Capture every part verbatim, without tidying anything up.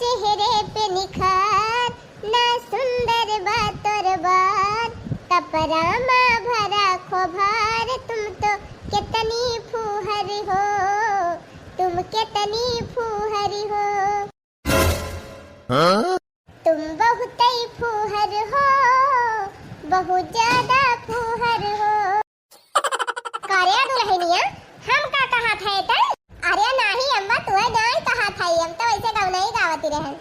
चेहरे पे निखार, ना सुंदर बा तोर बार, कपड़ा मा भरा खोभार, तुम तो कितनी फूहर हो, तुम कितनी फूहर हो। हाँ? तुम बहुत ही फूहर हो, बहुत ज्यादा फूहर हो। करे दुलहिनिया, हम का कहत है तन? अरे नाही अम्मा, तुहे नाही कहत है, हम तो वैसे गवनई गावती रहन।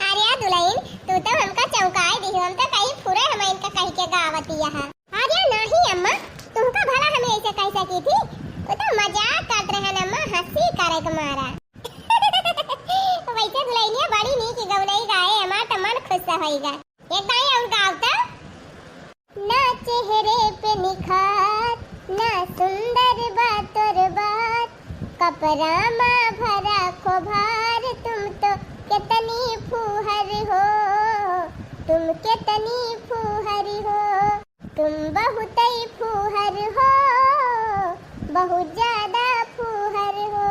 अरे दुलहिन, तू तो हमका चौंकाए दिहो, हम तो कहीं फुरे हम इनका कह के गावती यहाँ। अरे नाही अम्मा, तुमका भला हम ऐसे कह सकी थी? वो तो मजाक करत रहन अम्मा, हंसी करे के मारा। वैसे दुलहिनिया बड़ी नीक गवनई गाए, हमार तो मन खुश होइगा। एक दाई और गाओ तो। ना चेहरे पे निखार, ना सुंदर बा तोर बार, कपड़ा मा भरा खोभार, तुम तो कितनी फूहर हो, तुम कितनी फूहर हो, तुम बहुत ही फूहर हो, बहुत ज्यादा फूहर हो।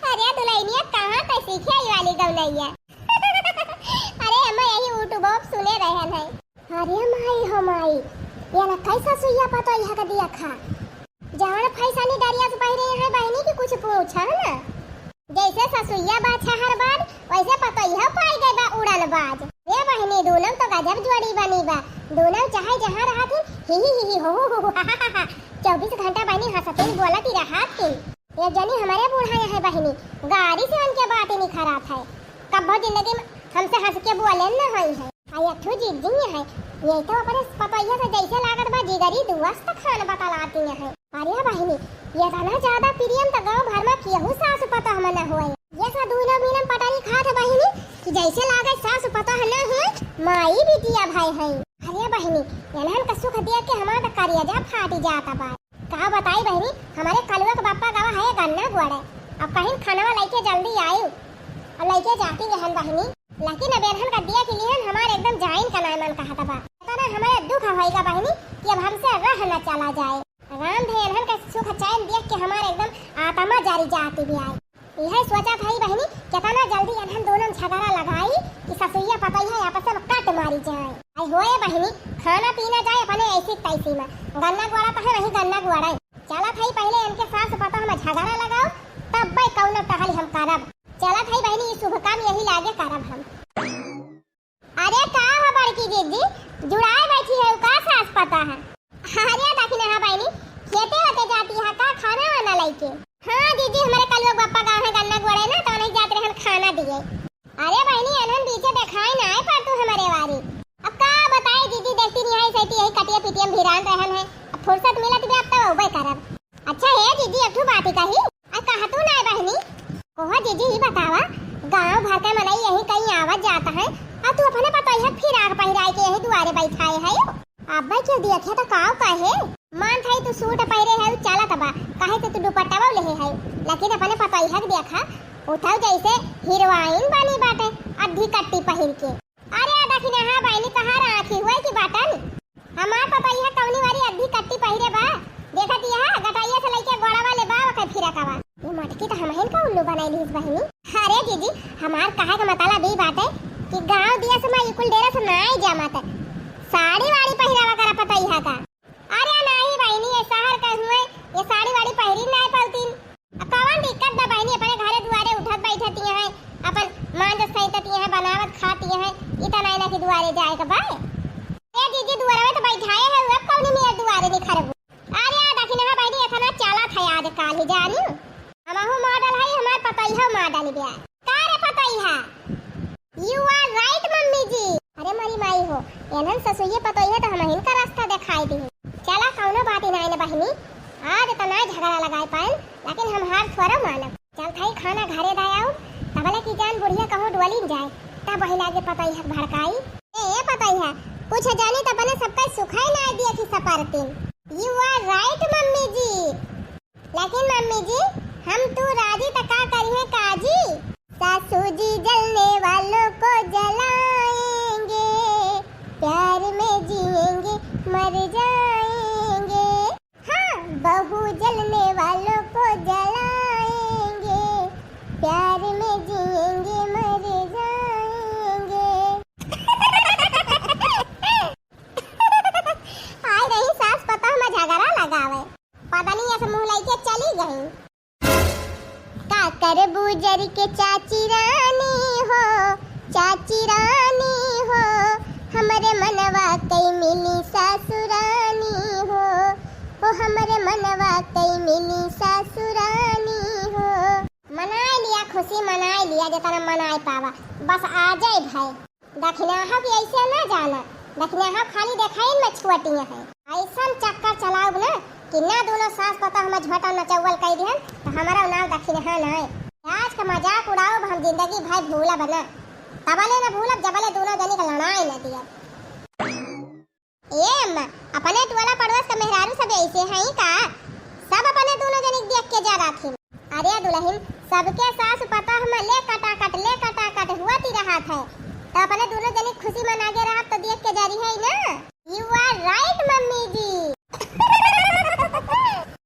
अरे दुलहिनिया, कहाँ का सीखे आई वाली गवनैया? अरे अम्मा, यही YouTube पे सुने रहन है। अरे माई हो माई, ये ना कैसा सुइया पतोहिया का दिया खा। जान फैसनी डरिया से पहिरे हैं बहिनी की कुछ पूछा है ना। जैसे ससुइया बा छहर बाज, वैसे पतोहिया पाई गई बा उड़न बाज। रे बहिनी, दूनम तो गजब जोड़ी बनी बा। दूनम चाहे जहाँ रहत ही, ही, ही, ही, ही, हो, हो, हो, हो, हा, हा, हा, हा। चउबीस घंटा बहिनी हंसते ही बोलत ही रहत ही। एक जनी हमरे बूढ़ा यहाँ बहिनी, गारी से उनके बात ही नहीं खराब है। कब्बो जिंदगी में हमसे हंस के बोले न होई है। आ एक ठो जिज्जी है, ये तो अपने पतोहिया से जैसे लागत बा जिगरी दोस्त खान बतलाती है। अरे बहिनी, ये इतना ज्यादा प्रेम तो गाँव भर में केहू सास पतोह में न होए। ये सा दूनो मिलन पटारी खात है बहिनी कि जैसे लागे सास पतोह न होए, माई बिटिया भाई है। अरे बहिनी, इन्हन का सुख देख के हमार तो करेजा फाटी जाता बा। का बताई बहिनी, हमारे कलुआ के बापा गवा है गन्ना गुड़े। अब कहीं खानवा लइके जल्दी आई, और लइके जाती रहन बहिनी। लेकिन अब एनहन का देख लिहन, हमार एकदम जाइन का नाय मन कहत बा। इतना हमारे दुख होइगा बहिनी कि अब हमसे रह न चला जाए। राम धे एनहन का सुख चैन देख के हमार एकदम आत्मा जारी जाती भी आई। यह सोचा था ही बहिनी, कितना जल्दी एनहन दोनों झगड़ा लगाई कि ससुइया पतोहिया आपस में कट मारी जाए। आई होए बहिनी, खाना पीना जाए अपने ऐसी तैसी में। गन्ना गुआड़ा तो है वही गन्ना गुआड़ा। चला था ही पहले इनके सास पतोह में झगड़ा लगाओ, तब भाई कौनो टहल हम करब। चला था ही बहिनी, ये शुभ काम यही लागे करब हम। अरे का हो बड़की जिज्जी, जुड़ाए बैठी है का सास पतोह? अरे दखिनहा बहिनी, खेते होते जाती है का खाना वाना लइके? हाँ जिज्जी, हमारे कलुआ बापा गाँव है गन्ना गुड़े ना, तो नहीं जात रहन खाना दिए। अरे बहिनी, एनहन बीचे देखाई ना आए पर तू हमारे वारी। अब का बताए जिज्जी, देखती नहीं आई सही यही कटिया पिटिया में भिरान रहन है। अब फुर्सत मिलत भी अब तो उबे करब। अच्छा हे जिज्जी, एक ठो बात ही कही। आ कहा तू नाय बहिनी? ओहो जिज्जी, ही बतावा, गांव भर का मनई यही कहीं आवत जाता है, और तू अपने पतोहिया फिराक पहिराए के यही दुआरे बैठाए है? अब्बे क्यों देखे तो काव कहे? मान थाई तू सूट पहिरे है, चलत बा, काहे से तू दुपट्टा लेहे है, लेकिन अपने पतोहिया के देखा, उठाओ जैसे हीरोइन बनी बाटे, अद्धी कट्टी पहिर के। अरे दखिनहा बहिनी, तहार आँखी हुए कि बटन? हमार पतोहिया कवनी वाली अद्धी कट्टी पहिरे बा? देखत यह गटैया से लइके गोड़वा ले बा, ओकर फिरकवा। ये मटकी तो हमहिन का उल्लू बनाई लीस बहिनी। अरे जिज्जी, हमार कहे का मतलब ई बाटे कि गाँव दिया से माँ ई कुल डेरा से नाई जमत। साड़ी वाड़ी पहिरावा करा पतोहिया का। अरे नाही बहिनी, ये शहर का हुए, ये साड़ी वाड़ी पहिरी नाई पौतीन। अब कवन दिक्कत बा बहिनी, अपने घरे दुआरे उठत बैठत ही हैं, अपन मांजत सैंतत ही हैं, बनावत खात ही हैं, इतना इना के दुआरे जाए के बा? ए जिज्जी, दुआरे में तो बैठाए है, अब कौनी मेर दुआरे निखरबू? अरे दखिनहा बहिनी, इतना चलत है आजकल ही जानी, हमहू मॉडल है, हमार पतोहिया मॉडल बिया। का रे पतोहिया? You are right मम्मी जी। अरे मोरी माई हो, एनहन ससुइये पतोहिया तो हमहिन का रास्ता देखाई दी। चला कौनो बात ही नाई न बहिनी, आज तो नाई झगड़ा लगाए पाएन, लेकिन हम हार थोड़ा मानब। चल थाई खाना घरे दायाऊ, तबले की जान बुढ़िया कहूँ डोली न जाए, तब वही लागे पतोहिया के भड़काई। ए, ए पतोहिया, कुछ जानी तो अपने सबका सुखाई नाई दिए थी सपरतीन। You are right मम्मी जी। लेकिन मम्मी जी, हम तू राजी त का करिहे काजी? सासू जी जलने वालों को जलाएंगे, प्यार में जिएंगे, मर जाएंगे। हाँ, बहू जलने वालों को जलाएंगे। यही। का करबू जरि के चाची रानी हो, चाची रानी हो, हमरे मनवा कइ मिली सासुरानी हो, हो हमरे मनवा कइ मिली सासुरानी हो। मनाइ लिया खुशी, मनाइ लिया, जेतना मनाइ पावा, बस आ जाए भाई। दखिनहा के ऐसे ना जाना, दखिनहा खाली देखाइन में छुअटिया है। ऐसन चक्कर चलाउब ना कि ना दुनो सास पतोह में झोटा नचौवल कइ दिहन, तो हमारा नाम दखिनहा ना है। आज का मजाक उड़ाउब हम जिंदगी भर भूलब ना, तबले ना भूलब जबले दुनो जनी के लड़ाई ना दिया। ए अम्मा, अपने टोला पड़ोस के मेहरारू सब ऐसे हैं का? सब अपने दुनो जनी के देख के जराथिन। अरे दुलहिन, सबके सास पतोह में ले कटाकट, ले कटाकट हुअत ही रहत है। तो अपने दुनो जनी खुशी मनाके रहब तो देख के जरिहैं ना। You are right मम्मी जी।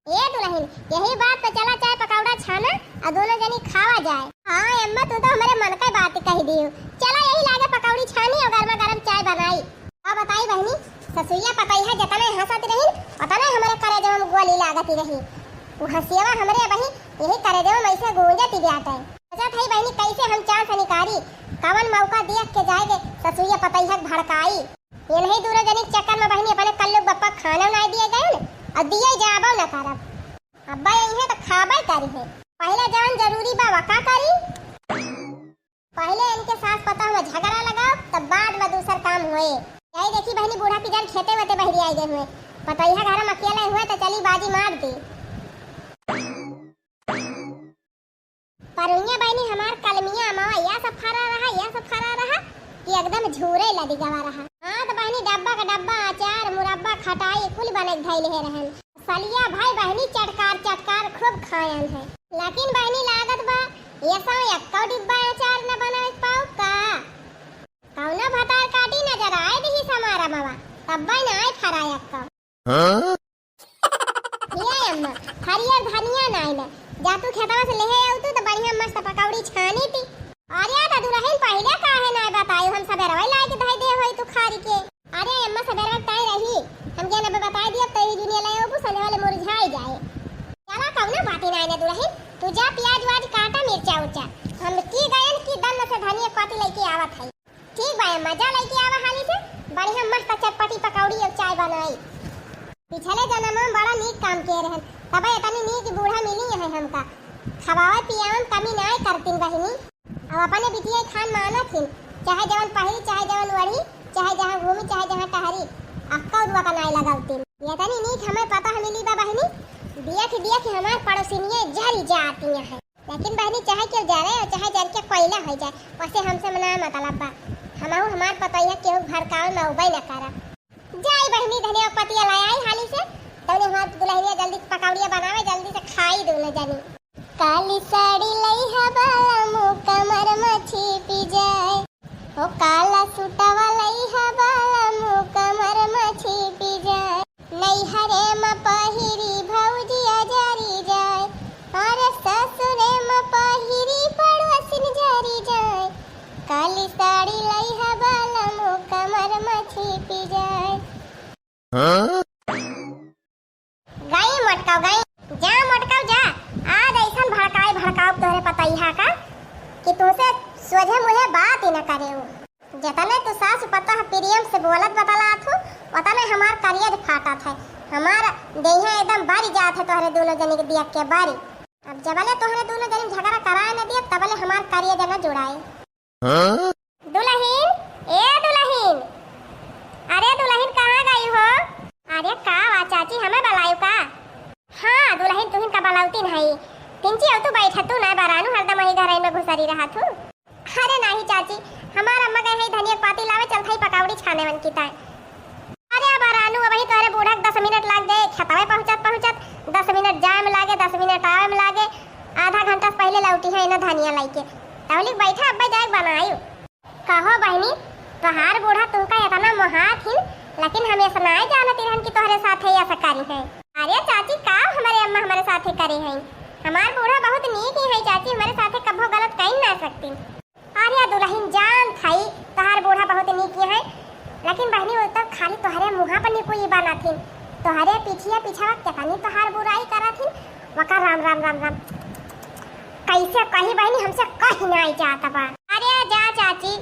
ए दुलहिन, यही बात पे चला चाय पकौड़ा छाना अउर दुनो जनी खावा जाए। हाँ अम्मा, तू तो हमरे मन के बात कहि दिहू। चला यही लागे पकौड़ी छानी अउर गरमा गरम चाय बनाई। अब बताई बहिनी, ससुइया पतोहिया जतने हँसत रहिन, ओतने हमरे करेजवा में गोली लागत रही। उ हँसियवा हमरे अबही यही करेजवा में ऐसे गूंजत ही बाटे। सोचत हई बहिनी, कैसे हम चान से निकारी, कवन मौका देख के जाए के ससुइया पतोहिया के भड़काई। ये नहीं दूनो जनी के चक्कर में बहिनी अपने कल्लू बप्पा खाना नाई दिए गए न, अउर दिए जाबो न करब। अब्बा यही है तो खाबे करी है। पहले जवन जरूरी बा, वा का करी? पहिले इनके सास पतोह में झगड़ा लगाओ, तब बाद में दूसर काम होए। यही देखी बहिनी, बूढ़ा की जन खेते वेते बहरी आई गए हुए, पतोहिया घर में अकेले हुए तो चली बाजी मार दी। परुइया बहिनी हमार कलमिया अमवा या सब फरा रहा, या सब फरा रहा कि एकदम झूरे लदी गवा रहा। हाँ तो बहिनी, डब्बा का डब्बा, अचार, मुरब्बा, खटाई कुल बने के धैले है रहन। सलिया भाई बहिनी चटकार चटकार खूब खायन है, लेकिन बहिनी लागत बा ये सौ एक्को डिब्बा अचार न बनावे पाओ का? कौनो भतार काटी नजर आए दिही समारा मवा, तब्बे न आए फरा एक्को। हाँ? ये अम्मा, हरियर धनिया नाई न, जा तू खेतवा से लेहे आऊ तू तो बढ़िया मस्त पकौड़ी छानी थी। अरे तो दुलहिन पहिले काहे नाई बतायू, हम सबेरवा लाई के धई दे होई तू खारी के। अरे अम्मा, सबेरवा ताई रही, हम के नबे बताई दिया, तई दुनिया ले आऊ, संझवा ले मुरझाई जाए। चला कौनो बाती नाई न दुलहिन, तू जा प्याज व्याज काटा, मिर्चा उर्चा, हम की गयन की दन से धनिया पाती लेके आवत है। ठीक बा अम्मा, जा लइके आवा हाली से बढ़िया मस्त चटपटी पकौड़ी अउर चाय बनाई। पिछले जनम में बड़ा नीक काम किए रहन, तबे इतनी नीक बूढ़ा मिली है हमका। खवावे पियावे में कमी नाय करतीन बहिनी। अब अपने बिटिया खान मानत हिन, चाहे जवन पहिरी, चाहे जवन ओढ़ी, चाहे जहाँ घूमी, चाहे जहाँ टहरी, अक्का उदवा का नाय लगावतीन। इतनी नीक हमें पता मिली बा बहिनी, देख देख हमार पड़ोसिनिया जरी जाती हैं। लेकिन बहिनी, चाहे केहू जरे अउर चाहे जर के कोयला होइ जाए, ओसे हमसे ना मतलब बा। हमहू हमार पतोहिया केहू भड़कावे में अउबे न करब। जाई बहिनी, धनिया पतिया लाई आई हाली से, तौने हमार दुलहिनिया जल्दी पकौड़िया बनावे, जल्दी से खाई दुनो जनी। काली साड़ी लइहा बाला मुँह कमर मछी पी जाए, ओ काला सूटवा लइहा बाला मुँह कमर मछी पी जाए। नैहरे म पहिरी भौजिया जरी जाए, अरे ससुरे म पहिरी पड़ोसिन जरी जाए। काली साड़ी लइहा बाला मुँह कमर मछी पी जाए। हाँ? गई मोटकाऊ गई, जा मोटकाऊ जा। आज ऐसन भड़काई भड़काऊ तोहरे पतैहा का कि तुमसे सोझे मुँहे बात ही न करे। जतने तू सास पतोह प्रेम से बोलत बतलात हो, ओतने हमार करेज फाटत है, हमार देहिया एकदम बरि जात है तोहरे दुनो जनी के देख के बरि। अब जबले तोहरे दुनो जनी झगड़ा कराए न दियब, तबले हमार करेज न जुड़ाए। हाँ? दुलहिन, ए दुलहिन, अरे दुलहिन कहाँ गई हो? अरे का वा चाची, हमें बलायु का? हाँ दुलहिन, तुहिन का बलाउती नहीं, तिनची अउ तू बैठतू ना बरानू, हरदम वही घर में घुसरी रहत हूँ। अरे नाही चाची, हमार अम्मा गए है धनिया के पाती लावे, चलत है पकौड़ी छाने वन की ताय। अरे अब रानू, अबही तोहरे बूढ़ा के दस मिनट लाग जाए, खेतवे पहुँचत पहुँचत दस मिनट जाए में लागे, दस मिनट आवे में लागे, आधा घंटा से पहिले लौटी है ना धनिया लइके। तौलिक बैठा, अब्बे जाए बनायु। कहो बहिनी, तोहार बूढ़ा तुमका इतना मोहात हिन, लेकिन हम ऐसा नाय जानत रहन कि तोहरे साथे ऐसा करी है। अरे चाची, का हमारे अम्मा हमारे साथे करे हैं? हमार बूढ़ा बहुत नीक ही है चाची, हमारे साथे कभो गलत कहीं ना सकती। अरे दुलहिन, जानत हई तोहार बूढ़ा बहुत नीक ही है, लेकिन बहिनी वो तो खाली तोहरे मुँहा पर निकुई बनत हिन, तोहरे पीछिया पीछवा केतनी तोहार बुराई करत हिन। वका राम, राम, राम, राम। कैसे कही बहिनी, हमसे कही नाहीं जात बा। अरे जा चाची,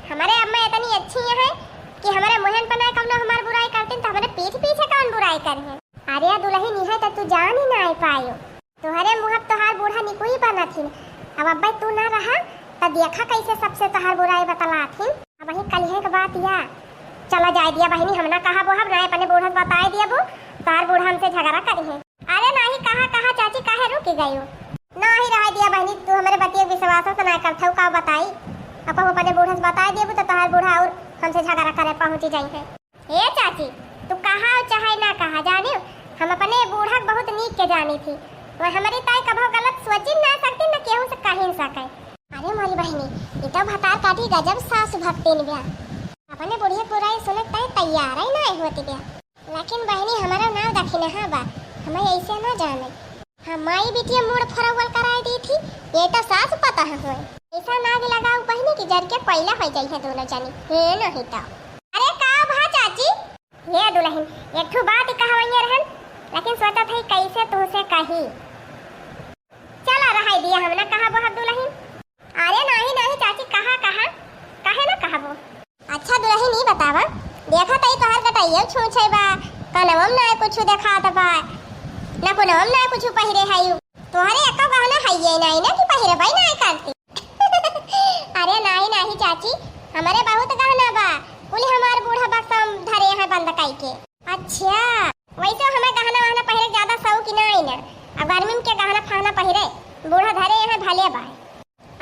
हमरे अम्मा इतनी अच्छी हैं कि हमरे मुँहन पर नाहीं कउनो हमार बुराई करतीन, त हमरे पीठ पीछे कउन बुराई करिहैं? अरे दुलहिन, इहै त तू जान ही नाहीं पायो। तोहरे मुँह अब तोहार बूढ़ा निकुई बनत हिन। अब अब्बै तू ना रहा, त देखा कैसे सबसे तोहार बुराई बतलात हिन। अबहीं कलिहैं क बात या। चला जाए दिया बहिनी, हम ना कहबो, हम ना अपने बूढ़ा से बताए दियबो, तोहार बूढ़ा हमसे झगड़ा करिहैं। अरे नाहीं, कहा, कहा चाची, काहे रुकि गयो? नाहीं रहे दिया बहिनी, तू हमरे बतिया विश्वास त नाहीं करत हऊ, का बताई? अब हम अपने बूढ़ा से बताए दियबो, त तोहार बूढ़ा और हमसे झगड़ा करे पहुँचि जइहैं। ए चाची, तू कहा चाहे ना कहा, जानियो, हम अपने बूढ़ा के बहुत नीक के जानी थी। वह हमरी ताई कभो गलत सोची ना सकती, न केहू से कही न सके। अरे मोरी बहिनी, ई तो भतार काटी गजब सासु भक्तिन ब्या। अपने बुढ़िया के बुराई सुने ताई तैयार ही ना होती ब्या। लेकिन बहिनी, हमारा नाव दखिनहा बा, हमें ऐसे ना जाने। हाँ, माई बिटिया मूड़ फरौवल कराए दी थी, ये तो सास पता है होए। ऐसा नाग लगाओ बहिनी कि जर के कोयला हो जाई है दोनों जनी। हे नहीं तो। अरे का भा चाची? हे दुलहिन, एक ठो बात कहवइया रहन, लेकिन सोचत है कैसे तुहसे कही। चला रहाई दिया, हम ना कहबो हब दुलहिन। अरे नाही, नाही चाची, कहा, कहा, काहे ना कहबो? अच्छा दुलहिन, ई बतावा, देखा तई तोहर गटइयो छूछे बा, कनवम ना कुछु देखात बा, ना कुनवम ना कुछु पहिरे हयू। तोहरे एको गहना हइये नाही ना कि पहिरबई नाही करती। अरे नाही, नाही चाची, हमरे बहुत गहना बा, कुल हमार बूढ़ा बक्सा में धरे हैं बंद कई के। अच्छा, वैसे हमें गहना वहना पहिरे के ज्यादा शौक ही नाही ना, अब गर्मी में के गहना फहना पहिरे, बूढ़ा धरे हैं भले बा।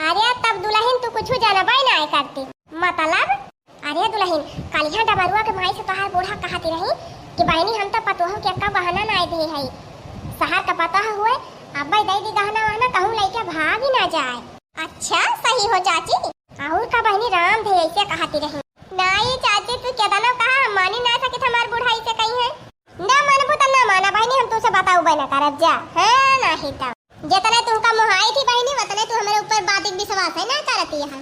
अरे तब दुलहिन तू कुछु जानबे नाय करती। मतलब? अरे दुलहिन, कलिहा डबरुआ के माई से तोहार बूढ़ा कहती रही कि बहिनी हम तो पतोह के एक्का बहाना नाय दिए हई। शहर का पतोह हुए, अब्बे दे दी गहना वहना, कहूँ लइके भाग ही ना जाए। अच्छा सही हो चाची। और का बहिनी राम धे ऐसे कहती रही। नाई चाची तू केतना कहा, हम मानी ना सकित हमार बूढ़ा ऐसे कही है। ना मानबू त ना माना बहिनी, हम तुसे बताऊ बे ना करब जा। हाँ नाही तो। जितने तुमका मोहाई थी बहिनी, उतने तू हमरे ऊपर बात एक विश्वास है ना करती है।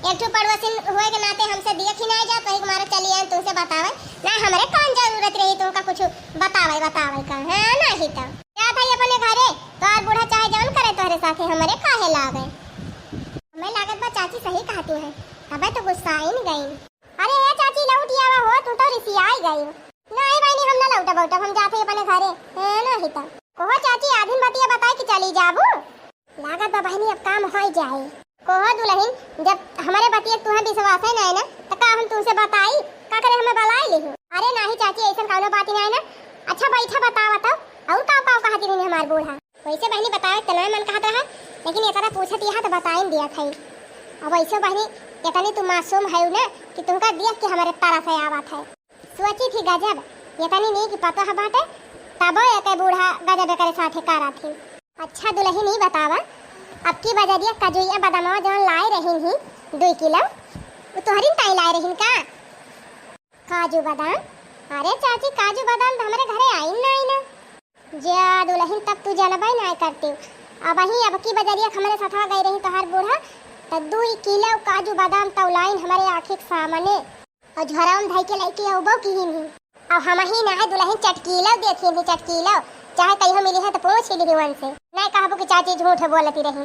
एक ठो पड़ोसिन होए के नाते हमसे दिया खिनाए जात, वही के मारे चली आए तुमसे बतावे। ना हमरे कौन जरूरत रही तुमका कुछ बतावे, बतावे का, हाँ नाही तो। जात है अपने घरे, तोहार बूढ़ा चाहे जौन करे तोहरे साथे, हमरे काहे लागे। हमें लागत बा चाची सही कहती है, तबे तो गुस्सा आई न गई। अरे ए चाची लौट आवा हो, तू तो रिसियाई गई। नाही बहिनी, हम ना लौटब, लौटब, हम जाते अपने घरे। हाँ नाही तो। कहो चाची, आधिन बतिया बताए कि चली जाबू। लागत बा बहिनी, अब काम होई जाए। कहो दुलहिन, जब हमरे बतिया तुहे विश्वास है ना, ना, तो का हम तुमसे बताई? का करे हमें बलाई लिही? अरे नाही चाची, ऐसन कौनो बात ही ना है ना। अच्छा बैठा, बतावा तो, और का, का कहती रही हमार बूढ़ा? वैसे बहिनी बतावे के तो ना मन कहत रहा, लेकिन ये तरह पूछत यहाँ तो बताइन दिया था। अब वैसे बहिनी, इतनी तू मासूम है ना कि तुमका देख के हमारे तरस आवत है। सोची थी गजब, ये तनी नीक पतोह बाटे, तबो एके बूढ़ा गजब एकरे साथे करत ही। अच्छा दुलहिन ई बतावा, अब की बजरिया कजुइया बदमवा जौन लाए रहिन ही दुई किलो, उ तोहरिन ताई लाए रहिन का? काजू बादाम? अरे चाची, काजू बादाम तो हमरे घरे आइन ना, आइन ना। जा दुलहिन, तब तू जनबे नाय करती। अबहीं अब की बजरिया हमरे सथवा गई रही तोहार बूढ़ा, त दुई किलो काजू बादाम तौलाइन हमरे आँखी के सामने। और झोरावा में धई के लइके अउबो किहिन ही। अब हमही ना है दुलहिन, चटकीलो देखिन ही, चटकीलो। चाहे कहियो मिली है तो पूछ ही लिही उनसे। नाय कहबो कि चाची झूठ बोलती रही।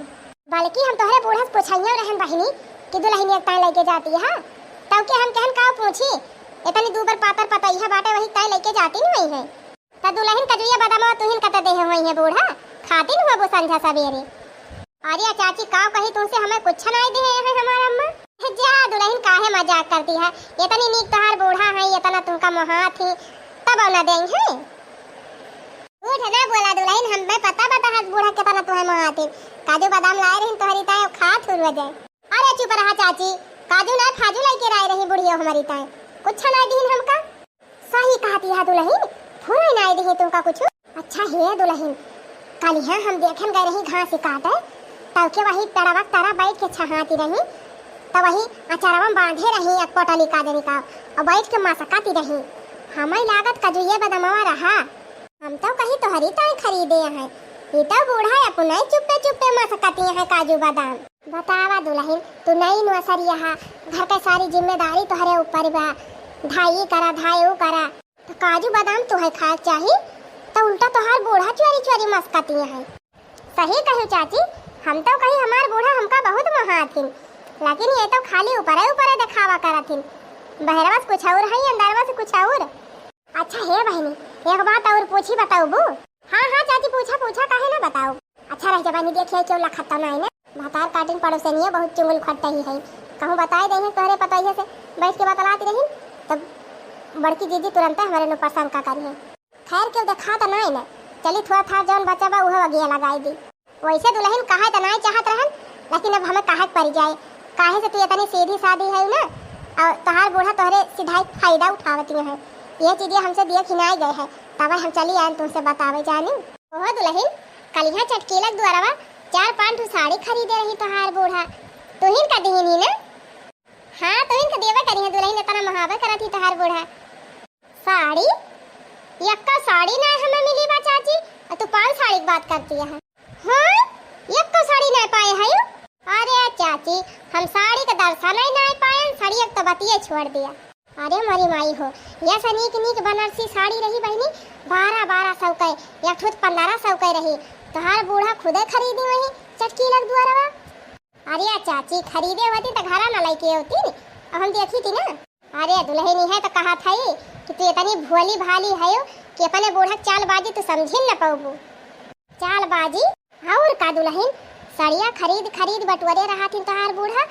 बल्कि हम तोहरे बूढ़ा से पूछइयो रहन बहिनी कि दुलहिन एक ताई लइके जाती है। तब के हम कहन का पूछी, इतनी दूबर पातर पतइहा बाटे वही ताई लइके जाती नहीं है। त दुलहिन कजुइया बदामवा तुहिन कते देहे होइहे बूढ़ा, खातिन हुआ बो संझा सबेरे। अरे चाची, काव कही तुमसे, हमें कुछ नाई देहे हैं हमार अम्मा। जा दुलहिन, काहे मजाक करती है, इतनी नीक तोहार बूढ़ा है, इतना तुमका मोहात ही, तब ना देई है। झूठ ना बोला दुलहिन, हमें पता बा तोहार बूढ़ा कितना तुहे मोहात ही। काजू बादाम लाए रहिन तोहरी ताई, खात हुआ जाए। अरे चुप रहा चाची, काजू ना फाजू लइके आए रही बुढ़िया हमारी ताई, कुछ नाई दीन हमका। सही कहती है दुलहिन, फुरई नाई दिही तुमका कुछ। अच्छा हे दुलहिन, कलिहा हम देखेन गए रही घास काटे, तब के वही पेड़वा के तरा बैठ के छहाती रही, तब वही अचरवा में बांधे रही एक पोटली काजनी का, और बैठ के मसकाती रही। हमें लागत कजुए बदमवा रहा। हम तो कही तोहरी ताई खरीदे हैं, ई तो बूढ़ा अपने चुप्पे चुप्पे मसकाती हैं काजू बादाम। बतावा दुलहिन, तू नई नौसरिया हा, घर के सारी जिम्मेदारी तोहरे ऊपर बा। धाई ई करा, धाई ऊ करा, तो काजू बादाम तोहे खाए के चाही, तो उल्टा तोहार बूढ़ा चोरी चोरी मस्कतिया है। सही कही चाची, हम तो कही हमार बूढ़ा हमका बहुत मोहाथिन, लेकिन ये तो खाली ऊपरे ऊपरे देखावा करथिन, बहरवा से कुछ और है, अंदरवा से कुछ और। अच्छा हे बहिनी, एक बात और पूछी, बताउबू? हाँ हाँ चाची, पूछा पूछा, काहे ना बताउब। अच्छा रह जा बहिनी, देखिए केउ लखत तो नाई ना, भतार काटिन पड़ोसनिया बहुत चुंगल खटही है, कहूँ बताए दे तोहरे पतोहिया से बैठ के बतलात रही, तब बड़की जीजी तुरंत हमरे ऊपर शंका करी है। खैर केउ देखा तो नाई ना, चली थोड़ा था जौन बचा बा उहो अगिया लगाई दी। वैसे दुलहिन कहे तो नाई चाहत रहन, लेकिन अब हमें कहे के पड़ जाए, काहे से तू इतनी सीधी सादी है ना, और तोहार बूढ़ा तोहरे सिधाई के फायदा उठावत है। ये चीजें हमसे दिए खिनाए गए है, तब हम चली आए तुमसे बतावे जानी। ओहो दुलहिन, कलिहा चटकीलक दुआरवा चार पाँच ठो साड़ी खरीदे रही तोहार बूढ़ा, तुहिन का दिहिन ही ना? हाँ, तुहिन का देवे करी है दुलहिन, इतना महावर करत ही तोहार बूढ़ा। साड़ी? यक्का साड़ी ना हमें मिली बा चाची, और तू पाँच साड़ी की बात करती है। हाँ, यक्का साड़ी ना पाए है? अरे चाची, हम साड़ी का दर्शन ही ना पाए, साड़ी एक तो बतिये छोड़ दिया। अरे मोरी माई हो, या से नीक नीक बनारसी साड़ी रही बहिनी, बारह बारह सौ के, या ठुत पन्द्रह सौ के रही। तोहार बूढ़ा खुदे खरीदी वही चटकीलक दुआरवा। अरे चाची, खरीदे होती तो घरा ना लेके होती, अब हम देखी थी ना। अरे दुलहिन, है तो कहा था कि तू इतनी भोली भाली है कि अपने बूढ़ा चालबाजी तू समझी न पाऊबू। चालबाजी? और का दुलहिन, सड़िया खरीद खरीद बटोरे रहा थी तोहार बूढ़ा,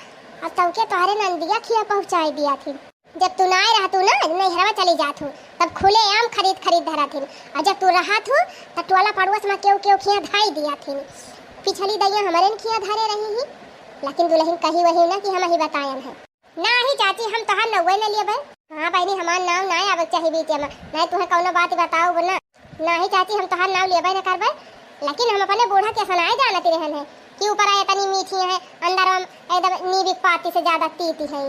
और तौके तोहरे नंदिया खिया पहुँचाई दिया थी। जब तू ना रहतू ना, नैहरवा चली जात हूँ, तब खुले आम खरीद खरीद धरा थी, और जब तू रहा थू, तब टोला पड़ोस में केहू केहू खिया धाई दिया थी। पिछली दैया हमरे न खिया धरे रही ही, लेकिन दुलहिन कही वही ना कि हम ही बतायन है। नाही चाची, हम तोहार नउवे न लेबै। हाँ बहिनी, हमार नाव ना आवे के चाही बीचे में, नहीं तुहे कौनो बात बताउब ना। नाही चाची, हम तोहार नाव लेबै न करबै, लेकिन हम अपने बूढ़ा के सनाए जानत रहन है कि ऊपर आए तनी मीठी है, अंदर में एकदम नीबी के पाती से ज्यादा तीती है।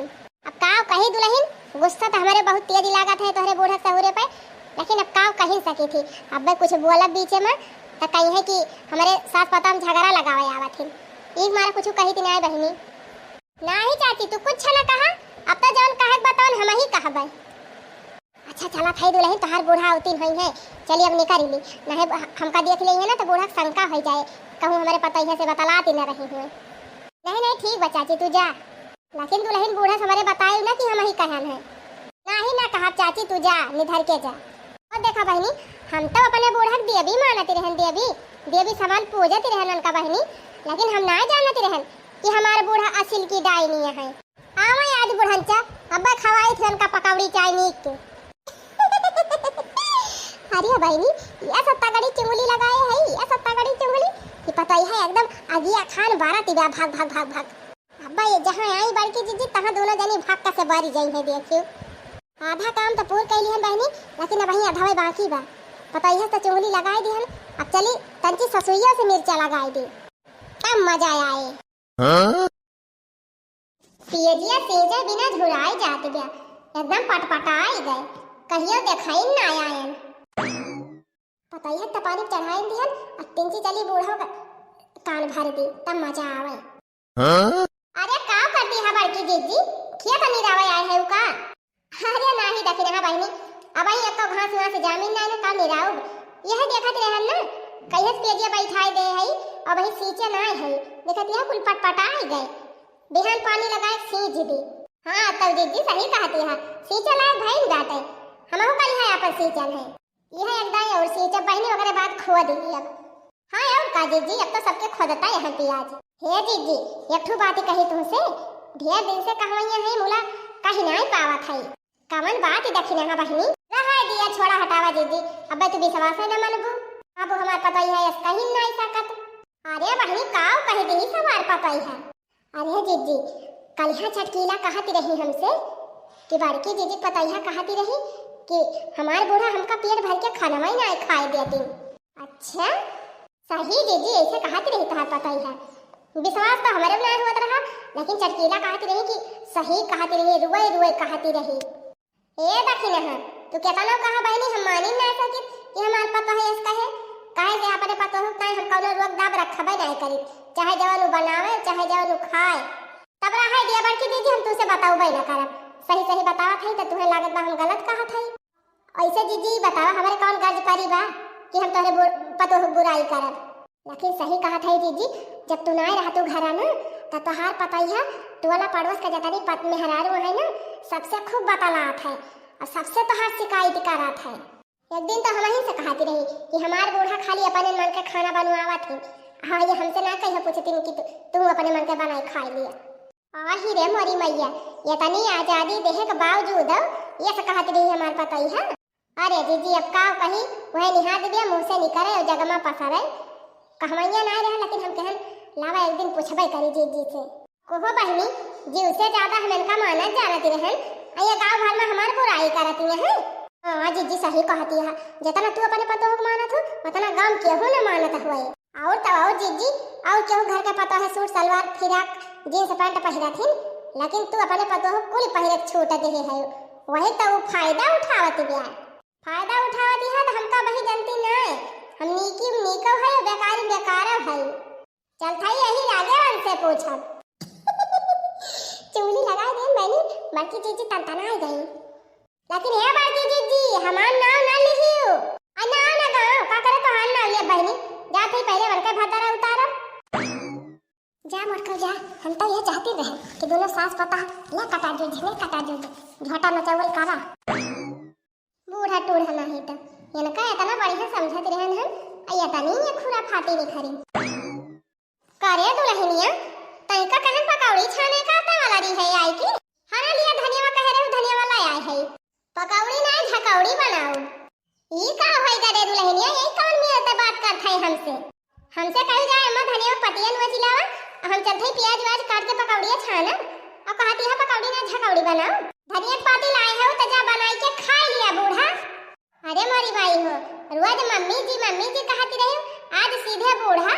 अब का कही दुलहिन, गुस्सा तो हमरे बहुत तेज लागत है तोहरे बूढ़ा के सहुरे पे, लेकिन अब का कही सकी थी, अब कुछ बोलब बीचे में तो कही है कि हमरे सास पता हम झगड़ा लगावे आवत हिन, ई मारा कुछ कही थी ना बहिनी। नाही चाची, तू कुछ न कहा, अब तो जौन कहे के बा तौन हमही कहबै। अच्छा चला थाई दुलहिन, तोहार बूढ़ा अवतीन होई है, चली अब निकल ली, नहीं ब-, हमका देख ली है ना तो बूढ़ा के शंका हो जाए, कहूँ हमरे पतोहिया से बतलाती न रही हुए। नहीं नहीं ठीक बा चाची, तू जा, लेकिन दुलहिन बूढ़ा से हमरे बताई ना कि हमही कहन है। नाही ना कहब चाची, तू जा, निधर के जा। और देखा बहिनी, हम तो अपने बूढ़ा के देवी मानत रहन, देवी, देवी समान पूजत रहन उनका बहिनी, लेकिन हम ना जानत रहन कि हमार बूढ़ा असिल की डाइनी है। आवा आज बुढ़नचा, अब्बा खवाई थे उनका पकौड़ी चाय नीक के। अरे बहिनी, या सत्ता गड़ी चुंगली लगाए है, या सत्ता गड़ी चुंगली कि पता ही है एकदम अगिया खान बारा तिबा भाग भाग भाग भाग। अब्बा ये जहाँ आई बड़की जीजी, तहाँ दोनों जनी भाग का से बारी जाई है, देखियो। आधा काम तो पूर कैली हन बहिनी, लेकिन अब वहीं आधा बाकी बा। पता ही है तो चुंगली लगाए दी हन, अब चली तंची ससुइया से मिर्चा लगाए दी, तब मजा आए। हाँ? पियजिया सींचे बिना झुराई जात बिया, एकदम पटपटाई गए, कहियो देखाई ना आयन। पतोहिया त पानी चढ़ाइन दिहन, आ तिनची चली बूढ़ो का कान भर दी, तब मजा आवे। हाँ? अरे का कर दी है बड़की जीजी, खेत निरावे आए है उ का? अरे नाही दखिनहा बहिनी, अबही एको घास वास जामिन नाही ना, का निराउब? यह देखत रहन ना, कहियस पेजिया बैठाए दे है, अबही सींचे नाही है, देखत यह कुल पटपटाई गए, बिहान पानी लगाए सींच दी। हाँ तब जीजी सही कहती है, सींचे लायक भइन बाटे, हमहू कलिहा आपन सींचन है। यह एक दाई और सींचे बहिनी, ओकरे बाद खोद ली अब। हाँ और का जीजी, अब तो सबके खोदता यहाँ पियाज। हे जीजी, एक ठो बात कही तुमसे, ढेर दिन से कहवैया है मुला, कहीं नाई पावत है। कवन बात दखिनहा बहिनी? रहा दिया, छोड़ा हटावा जीजी, अब तू विश्वास है न मनबू। अब हमार पतोहिया है, यस कहीं नाई सकत। अरे बहिनी, काव कह दी हमार पतोहिया है? अरे जीजी, कलिहा चटकीला कहती रही हमसे कि बड़की जीजी पतोहिया कहती रही कि हमार बूढ़ा हमका पेट भर के खानवा ही ना खाए देती। अच्छा, सही जीजी, ऐसे कहती रही तोहार पतोहिया। विश्वास तो हमरे में ना होत रहा, लेकिन चटकीला कहती रही कि सही कहती रही, रुए रुए कहती रही। ए दखिनहा, तू केतनो कहा बहिनी, हम मानी ना सकित कि हमार पतोह ऐस कहे। काहे से अपने पतोह के ताई हम कौनो रोक दाब रखबे नहीं करी, चाहे जवन उ बनावे, चाहे जवन उ खाए। तब रहे दिया बड़की जीजी, हम तुसे बताउबे ना करब। सही सही बतावत हई त तुहे लागत बा हम गलत कहत हई। ऐसे जीजी बतावा, हमरे कौन गर्ज परी बा? कि हम तोहरे बु-, पतोह बुराई करब। लेकिन सही कहत है जीजी, जब तू नाय रहतू घरा ना, त तोहार पतोहिया टोला पड़ोस के जतनी पत-, मेहरारू है ना, सबसे खूब बतलात है और सबसे तोहार शिकायत करत है। एक दिन तो हमही से कहती रही कि हमार बूढ़ा खाली अपने मन के खाना बनवावत है। हाँ, ये हमसे ना कहियो पूछती कि तू, तू अपने मन के बनाई खाई लिया। आही रे मोरी मैया, इतनी आजादी देहे के बावजूद ये से कहती रही हमार पतोहिया। अरे जीजी, अब का कही, वह निहाद दिया मुँह से निकरे और जगमा पसरे। कहवैया ना रहे, लेकिन हम कहन लावा एक दिन पूछबे करी जीजी से। कोहो बहिनी, जीव से ज्यादा हम इनका मानत जानत रहन, आ ये गाँव भर में हमार बुराई करत हैं। हाँ जीजी, सही कहती है, जितना तू अपने पतोह के मानत हो, उतना गाँव केहू न मानत हुए। और तो और जीजी, और केहू घर के पतोह सूट सलवार फिराक जींस पैंट पहिरत हिन, लेकिन तू अपने पतोह कुल पहिरे के छूट देहे है, वही तो वो फायदा उठावत बिया। फायदा उठावत है तो हमका वही जनती ना है, हम नीकी नीको है, बेकारी बेकारो है। चल थाई यही लागे उनसे पूछब। चुगली लगाई देन बहिनी, बड़की जीजी तनतनाई गई। लेकिन हे बड़की जीजी, हमार नाव ना लिहियो। आ ना, ना गाँव, का करे तोहार नाव लिया बहिनी? जा थाई पहले उनके भतारा उतारो। जा मोटकल जा, हम तो ये चाहती रहे कि दोनों सास पतोह ले कटा जो, ले कटा जो, झोटा नचावल करा। बूढ़ा टूढ़ा नाही त इनका इतना बढ़िया समझत रहन हम, आ इतनी ये खुराफाती निखरी। करे दुलहिनिया, तैका कहन पकौड़ी छाने का आता वाला रही है आई की? हरा लिया धनियावा कहे रहे धनियावा लाई आए है। पकौड़ी ना झकौड़ी बनाओ। ई का होई करे दुलहिनिया, यही कौन मिलते बात करत है हमसे? हमसे कही जाए, "अम्मा, धनिया पतियन वो चिलावा," आ हम चलते ही प्याज व्याज काट के पकौड़िया छाना, और कहती है, "पकौड़ी ना झकौड़ी बनाओ।" धनिया के पाती लाए हो, तो जा बनाई के खाई लिया बूढ़ा। अरे मोरी माई हो, रोज मम्मी जी, मम्मी जी कहती रही, आज सीधे बूढ़ा।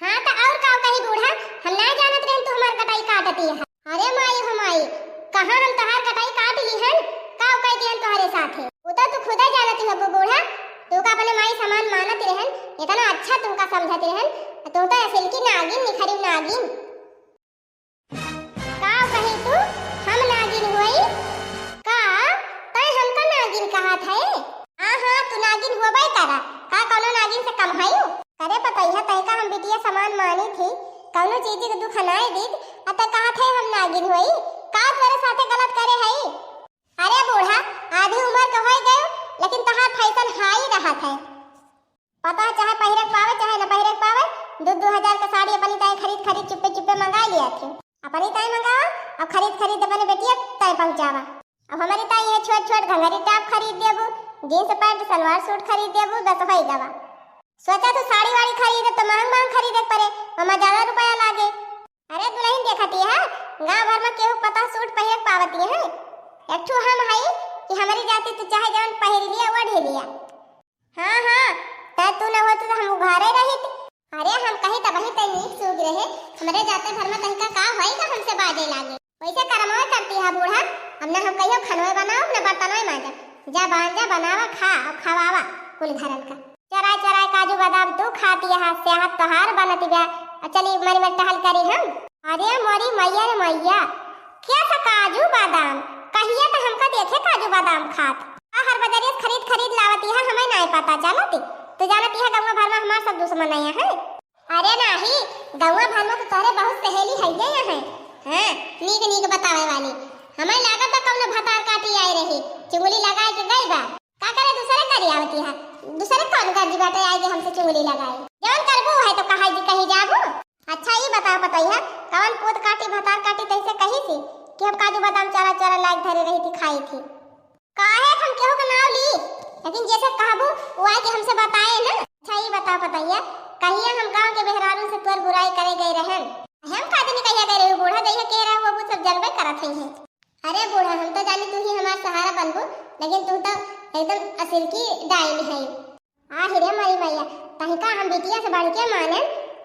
हाँ, तो और का कही बूढ़ा, हम ना जानत रहन तू हमार कटाई काटती है। अरे माई हो माई, कहाँ हम तोहार कटाई काट लिहन, का कह दिहन तोहरे साथे? उ तो तू खुदा जानत हबू बूढ़ा, तू का अपने माई समान मानत रहन, इतना अच्छा तुमका समझत रहन, तू तो असल की नागिन निखरी नागिन। का कही तू, हम नागिन होई? का तय हमका नागिन कहत है? हाँ हाँ, तू नागिन होबे करा, का कौनो नागिन से कम हयू? करे पतैया, तैका हम बिटिया समान मानी थी, कौनो चीज के दुख नाय दीत, आ तै कहत है हम नागिन होई, का तोरे साथे गलत करे हई? अरे बूढ़ा, आधी उम्र के होई गयो, लेकिन तहार फैशन हाई रहत है। पता है, चाहे पहिरे के पावे, चाहे न पहिरे के पावे, दू दू हजार के साड़ी अपनी ताई खरीद खरीद चुप्पे चुप्पे मंगा लिया थे। अपनी ताई मंगावा, अब खरीद खरीद अपने बेटिया ताई पहुँचावा। अब हमारी ताई ये छोट छोट घंघरी टॉप खरीद देबू, जींस पैंट सलवार सूट खरीद देबू, बस होई गवा। सोचा तू साड़ी वाड़ी खरीदे तो महंग महंग खरीदे के पड़े, ओमा ज्यादा रुपया लागे। अरे दुलहिन देखती है, गाँव भर में केहू पता सूट पहिरे के पावती है, एक ठू हम हई कि हमारी जाति तू चाहे जवन पहिर लिया ओढ़ लिया। हाँ हाँ, तै तू न होत तो हम उघारे रहित। अरे हम कही तबही तै नीक सूझ रहे, हमरे जाते भर में तनिका का होई का हमसे बाजे लागे। वैसे करमवे करती है बूढ़ा, अब ना हम कहियो खनवे बनाओ, ना बर्तनवे मांजब। जा बांजा बनावा, खा, अब खवावा कुल घरन का। चोराय चोराय काजू बादाम तू खाती है, सेहत तोहार बनती बा। अब चली मरी में टहल करी हम। अरे मोरी मैया रे मैया, क्या था काजू बादाम? कहिए तो हमका देखे काजू बादाम खात। आ हर बजरिया से खरीद खरीद लावती है, हमें नाय पता चलती। तू जानती है गौवा भर में हमार सब दुश्मन आया है। अरे नाही, गौवा भर में तो तोहरे बहुत सहेली है ये यहाँ। हाँ, नीक नीक बतावे वाली। हमें लागत बा कौनो भतार काटी आई रही, चुगली लगाए के गई बा। का करे दूसरे करी आवती है? दूसरे कौन गर्जी बाटे आई के हमसे चुगली लगाए? जवन करबू है तो कहा जी कही जाबू। अच्छा ई बताओ पतैया, कवन पूत काटी भतार काटी तैसे कही थी कि हम काजू बादाम चोरा चोरा लाग धरे रही थी खाई थी? काहे हम केहू के नाव ली, लेकिन जैसे कहबू वो आके हमसे बताए ना। अच्छा ई बताओ पतैया, कहिया हम गांव के मेहरारू से तोर बुराई करे गए रहन? हम का दिन कहिया गए रहे बूढ़ा, जइया कह रहा वो सब जनबे करत है। अरे बूढ़ा, हम तो जानी तू ही हमार सहारा बनबू, लेकिन तू तो एकदम असिल की डाइन है। आहि रे मोरी मैया, तहिका हम बिटिया से बढ़ के माने,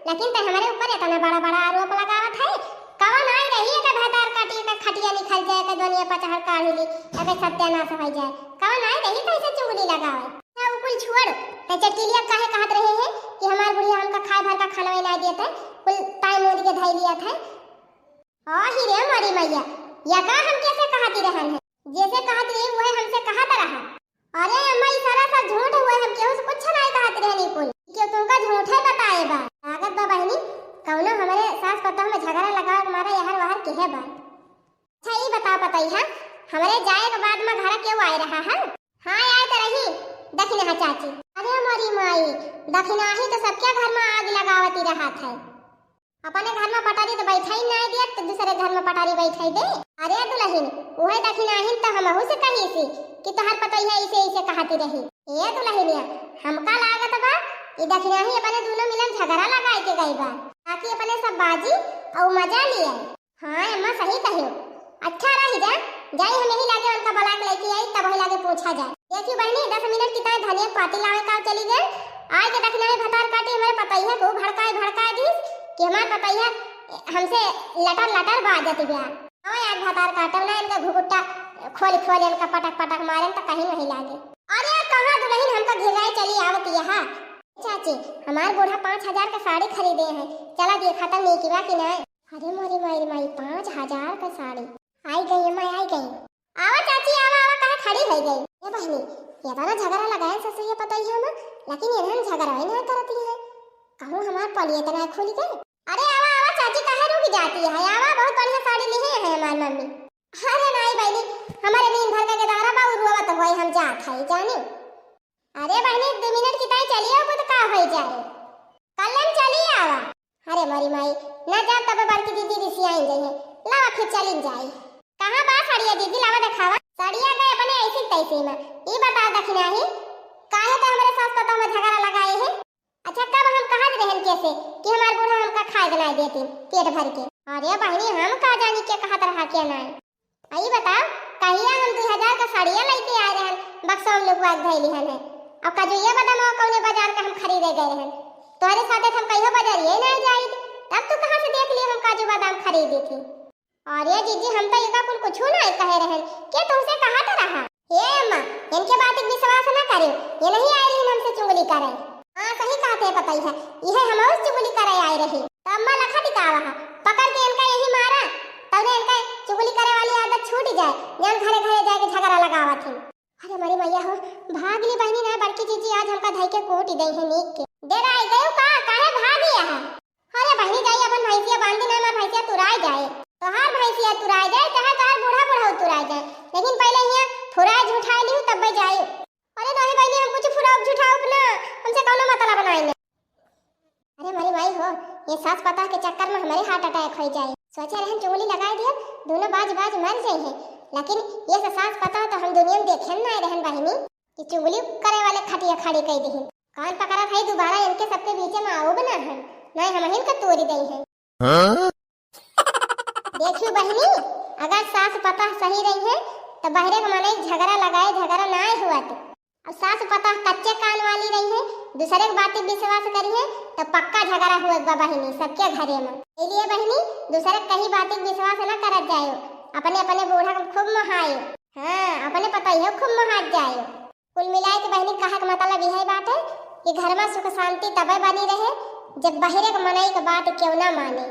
लेकिन तै हमरे ऊपर इतना बड़ा बड़ा आरोप लगावत है। कवन आई रही एकर भतार काटी, एकर खटिया निकल जाए, एकर दुनिया पचहर काढ़ी ली, एकर सत्यानाश हो जाए। कवन आई रही तैसे चुगली लगावे? ना उ कुल छोड़, तै चटकीलिया काहे कहत रहे है कि हमार बुढ़िया हमका खाए भर का खाना ना देत है, कुल ताई मूंद के धई लिया था। आहि रे मोरी मैया, या का हम कैसे कहती रहन है? जैसे कहत रही वह हमसे कहत रहा। अरे अम्मा, ई सारा सब झूठ हुए, हम केहू से कुछ नाहीं कहत रहनी कुल। केहू तुमका झूठे बताए बा। लागत बा बहिनी, कउनो हमरे सास पतोह में झगड़ा लगावे के मारे यहर वहर किहे बा। अच्छा, ई बताओ पतोहिया, हमरे जाए के बाद में घर केहू आए रहा है? हाँ, आए तो रही दखिनहा चाची। अरे मोरी माई, दखिनही तो सबके घर में आग लगावती रहत है। अपने घर में पटारी तो बैठाई नाहीं देत, तो दूसरे घर में पटारी बैठाई दे। अरे दुलहिन, उहे दखिनहिन तो हमहू से कहिस कि तोहार पतोहिया ऐसे ऐसे कहती रही। ए दुलहिनिया, हमका लागत बा ई दखिनही अपने दूनो मिलन झगड़ा लगाए के गई बा, ताकि अपने सब बाजी अउ मजा लिए। हाँ अम्मा, सही कहियो। अच्छा रही जा, जाई हम यही लागे उनका बुला के लेके आई, तब वही लागे पूछा जाए। देखी बहिनी, दस मिनट की ताई धनिया के पाती लावे का चली गए, आए के दखिनही भतार काटी हमरे पतोहिया को भड़काए भड़काए दीस कि हमार पतोहिया हमसे लटर लटर बाजत बा। हाँ यार, भतार काटब ना, इनका घुघुट्टा खोल खोल इनका पटक पटक मारे तो कहीं नहीं लागे। अरे कहाँ दुलहिन, हमका घिराए चली आवत यहाँ। चाची, हमार बूढ़ा पाँच हजार का साड़ी खरीदे हैं, चला देखा था नीक बा कि नाहीं। अरे मोरी माई रे माई, पाँच हजार का साड़ी। आई गई अम्मा, आई गई। आवा चाची, आवा, आवा, काहे खड़ी होइ गई? ए बहिनी, एतना झगड़ा लगाए ससुइया पतोहिया में, लेकिन इन्हन झगड़ा ही नाहीं करती है। कहूँ हमार पली इतना खुल गए। अरे आवा, आवा चाची, काहे रुक जाती है? आवा, बहुत बढ़िया साड़ी लिहे है हमार मम्मी। अरे नाहीं बहिनी, हमारे दिन भर का गेदारा बा, उ रोवत होए, हम जात है, जानी। अरे बहिनी, दो मिनट की ताई चली आओ, तो का होइ जाए? कल हम चली आवा। अरे मोरी माई, ना जा तब बड़की दीदी रिसियाई गई है। लावा फिर चली जाई। कहाँ बा साड़िया दीदी, लावा देखावा। साड़िया गए अपने ऐसी तैसी में। ई बताओ दखिनही, काहे तो हमरे सास पतोह में झगड़ा लगाए है? अच्छा, कब हम कहत रहन कैसे कि हमार बूढ़ा हमका खाए बनाए देती पेट भर के? अरे बहिनी, हम का जानी के कहत रहा के नाहीं। आ ई बताओ, कहिया हम दू हजार का साड़िया लेके आए रहन, बक्सा में लुकवा के धइली हन है। अब काजू ये बादाम कौने बाजार का हम खरीदे गए रहन? तोहरे साथे हम कहियो बाजारिये नाहीं जाई, तब तू कहाँ से देख लियो हम काजू बादाम खरीदी थी? अरे जीजी, हम तो एका कुल कुछ नाहीं कहे रहन, के तुमसे कहत रहा? हे अम्मा, इनके बात के विश्वास ना करियो, ये नहीं आए रही हमसे चुगली करे। हाँ, सही कहते पतोहिया, यह हम चुगली करे आए रही। तो अम्मा लखा टिकावा है, पकड़ के इनका यही मारा, तब इनका चुगली करे वाली आदत छूट जाए, जन घरे घरे जाके झगड़ा लगावत हैं। अरे मोरी मैया हो, भाग ली बहिनी ना, बड़की जीजी आज हमका धई के कूट दे है नीक के। डेराई गयो का, काहे भाग गया है? अरे बहिनी जाई, अपन भैंसिया बांधी ना, हमार भैंसिया तुराई जाए। तोहार भैंसिया तुराई जाए, चाहे तोहार बूढ़ा बूढ़ा तुराई जाए, लेकिन पहले यहाँ फुराए झुठाए लिहू तब जाई। अरे नहीं बहिनी, हम कुछ फुराउब झुठाउब ना, हमसे कौनो मतलब नाहीं। अरे मोरी माई हो, ये सास पतोह के चक्कर में हमारे heart attack होइ जाए। सोचे रहन चुगली लगाए दिया, दोनों बाज बाज मर जाए हैं, लेकिन ये सास पतोह तो हम दुनिया में देखे ना रहन बहिनी, कि चुगली करे वाले खटिया खड़ी कई दिहिन। कान पकड़त है, दोबारा इनके सबके बीच में आउब ना है, नहीं हम इनका तोड़ी दई है। हाँ? देखियो बहिनी, अगर सास पतोह सही रही है, तो बहरे के मनई झगड़ा लगाए, झगड़ा ना हुआ तो। अब सास पतोह कच्चे कान वाली रही है, दूसरे के बात पे विश्वास करी है, तो पक्का झगड़ा हुआ बा बहिनी, सबके घरे में। इसलिए बहिनी, दूसरे के कही बात पे विश्वास ना करत जायो, अपने अपने बूढ़ा को खूब मोहायो। हाँ, अपने पतोहियो खूब मोहात जायो। कुल मिलाए के बहिनी, कहे के मतलब यही बात है कि घर में सुख शांति तबे बनी रहे, जब बहरे के मनई के बात केहू ना माने।